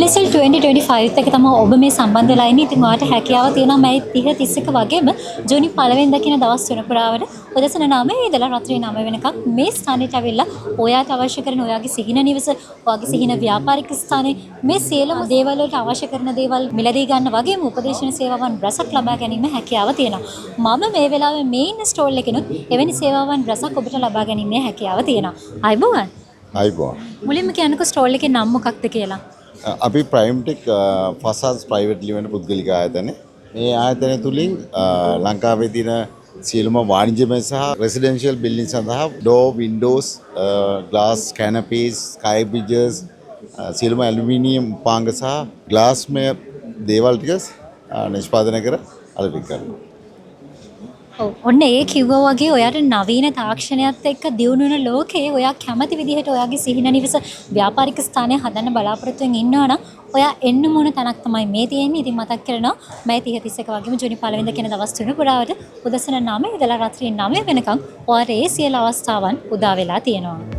WSL 2025 එක තමයි ඔබ මේ සම්බන්ධ වෙලා ඉන්නේ. ඉතින් ඔයාට හැකියාව තියෙනවා මැයි 30 31 වගේම ජූනි 1 වෙනිදා කියන දවස් තුන පුරාවට උදැසන 9 ඉඳලා රාත්‍රී 9 වෙනකම් මේ ස්ථානයට ඇවිල්ලා ඔයාට අවශ්‍ය කරන ඔයාගේ සිහින නිවස, ඔයාගේ සිහින ව්‍යාපාරික ස්ථානය, මේ සියලුම දේවල් වලට අවශ්‍ය කරන දේවල් මිලදී ගන්න වගේම උපදේශන සේවාවන් රැසක් ලබා ගැනීම හැකියාව තියෙනවා. මම මේ වෙලාවේ මේ ඉන්න ස්ටෝල් එකෙනුත් එවැනි සේවාවන් රැසක් ඔබට ලබා ගැනීමේ හැකියාව තියෙනවා. අයබෝවන්. අයිබෝන්. මුලින්ම කියන්නකෝ ස්ටෝල් එකේ නම මොකක්ද කියලා. අපි ප්‍රයිම් ටෙක් ෆසාස් ප්‍රයිවට් ලිමිටඩ් පුද්ගලික ආයතනය. මේ ආයතනය තුලින් ලංකාවේ තියෙන සියලුම වාණිජමය සහ රෙසිඩෙන්ෂියල් බිල්ඩින් සඳහා ඩෝ, වින්ඩෝස්, ග්ලාස් කැනපීස්, ස්කයි බ්‍රිජස්, සියලුම ඇලුමිනියම් උපාංග සහ ග්ලාස්මය දේවල් ටික නිෂ්පාදනය කර අලෙවි කරනවා. ඔව්, ඔන්න ඒ කිව්වා වගේ ඔයාට නවීන තාක්ෂණයත් එක්ක දියුණු වෙන ලෝකයේ ඔයා කැමති විදිහට ඔයාගේ සිහින නිවස, ව්‍යාපාරික ස්ථානය හදන්න බලාපොරොත්තුවෙන් ඉන්නවා නම් ඔයා එන්න ඕන තැනක් තමයි මේ තියෙන්නේ. ඉතින් මතක් කරනවා මැයි 30 31 වගේම ජූනි 1 වෙනිදා කියන දවස් තුන පුරාවට උදැසන 9 ඉඳලා රාත්‍රී 9 වෙනකම් ඔයාට ඒ සියලු අවස්ථාවන් උදා වෙලා තියෙනවා.